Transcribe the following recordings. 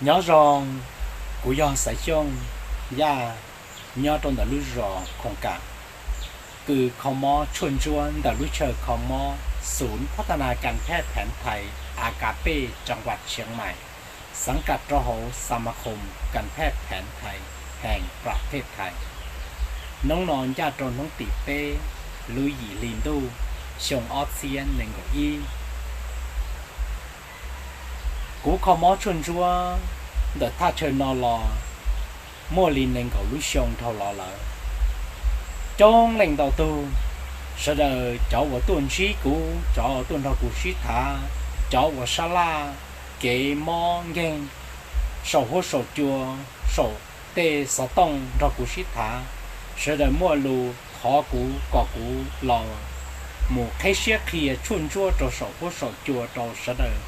Nyob zoo, kuv yog Xaiv Xyooj Yaj, nyob rau ntawm lub zos Khoom Kam, kws kho mob tshuaj ntsuab ntawm lub chaw kho mob Xub Phab Thas Nas Kas Phej Pheev Thais, A Kas Pej, Tsas Nkuas Tshiav Mais, xeev kam rau hauv Xas Mas Khoom Kas Phej Pheev Thais, Hees Pram Thej Thais. Hnub no ncaj rau hnub tim peb lub yim hli ntuj xyoo ob txhiab nees nkaum ib. Kuv kho mob tshuaj ntsuab ntawm thaj chaw no los muaj li nees nkaum lub xyoo dhau los lawm. Coob leej ntau tug, sawv daws cov uas tuaj ntsib kuv, cov tuaj nrog kuv sib tham, cov uas sab laj kev mob nkeeg saum huab saum cua, saum tej xov tooj nrog kuv sib tham, sawv daws muaj lus thov kuv kom kuv los mus qheb siab qhia tshuaj ntsuab rau saum huab saum cua rau sawv daws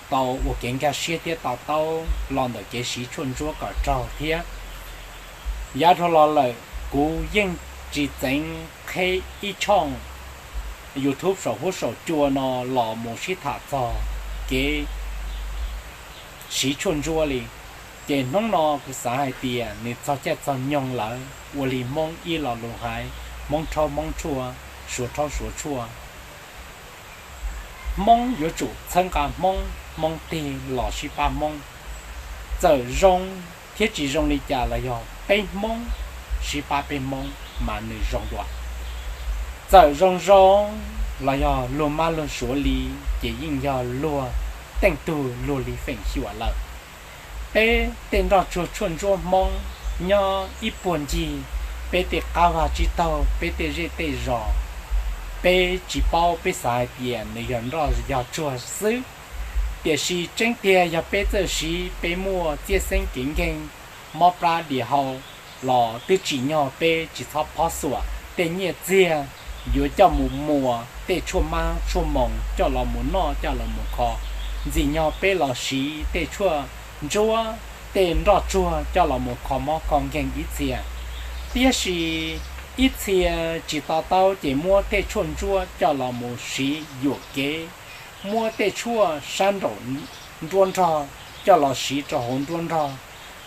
tau ua kev nkag siab thiab to taub los ntawm kev siv tshuaj ntsuab kom raug thiab. Yav dhau los lawm kuv yeej tsis txeev qheb ib tshooj YouTube saum huab saum cua no los mus sib tham txog kev siv tshuaj ntsuab li. Ces hnub no kuv xav hais tias nws txog caij txog nyoog lawm, ua li Hmoob ib lo lus hais, Hmoob rhaub Hmoob tshuaj, Suav rhaub Suav tshuaj. Hmoob yuav tsum txhawb nqa Hmoob, Hmoob tig los sib pab Hmoob. Txawm zoo thiab tsis zoo li cas los yog peb Hmoob sib pab peb Hmoob mas nws zoo dua. Txawm zoo zoo los yog luag mab luag suav li, ces yeej yog luag teej tug luag li feem xyuam lawm. Peb tej nroj tsuag tshuaj ntsuab Hmoob nyob ib puag ncig peb tej qab vaj tsib taug, peb tej zej tej zos. Peb tsis paub, peb xav hais tias nws yog nroj yog tsuag xwb, tiam sis tseeb tiag yog peb txawj siv, peb muaj txiaj xeeb kev nkeeg, mob plab diam hau los twb tsim nyog peb tsis txhob phob xuam tej nyiaj txiag yuav coj mus muas tej tshuaj mab tshuaj moos coj los mus noj coj los mus kho. Ntxim nyog peb los siv tej tshuaj ntsuab, tej nroj tsuag coj los mus kho mob kho nkeeg ib txhia. Tiam sis ib txhia tsis to taub ces muab tej tshuaj ntsuab coj los mus siv yuam kev, muab tej tshuaj sab nraum nruab nrog coj los siv rau hauv nruab nrog.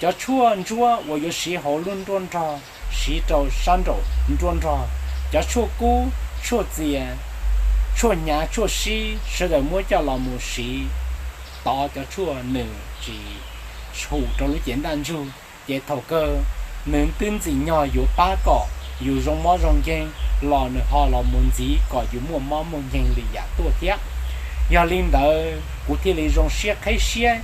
Cov tshuaj ntsuab uas yuav siv hauv lub nruab nrog siv rau sab nraum nruab nrog. Cov tshuaj kub, tshuaj txias, tshuaj hnyav tshuaj sib sawv daws muab coj los mus siv tov cov tshuaj nws tsis hum rau lub cev ntaj ntsug, ces thaum kawg nws twb ntxim nyog yuav pab kom yus zoo mob zoo nkeeg los nws ho los mus ntxiv kom yus muaj mob muaj nkeeg li yam tuaj thiab. Yog li ntawd kuv thiaj li zoo siab qheb siab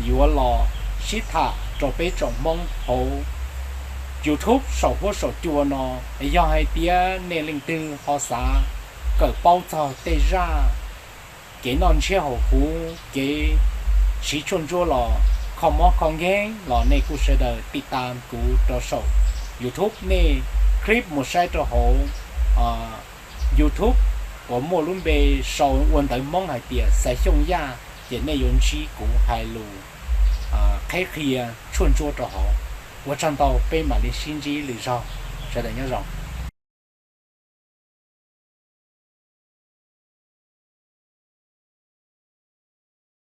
yuav los sib tham rau peb tsoom Hmoob hauv YouTube saum huab saum cua no. Yog hais tias nej leej twg ho xav kawm paub txog tej zaj kev noj ntshiab haus huv, kev siv tshuaj ntsuab los kho mob kho nkeeg los nej kuj sawv daws tiv tas kuv rau saum YouTube. Nej click mus saib rau hauv YouTube uas muaj lub npe sau ua ntawv Hmoob hais tias Xaiv Xyooj Yaj, ces nej yuav ntsib kuv hais lus qheb qhia tshuaj ntsuab rau hauv. Ua tsaug ntau, peb mam li sib ntsib lwm zaug, sawv daws nyob zoo.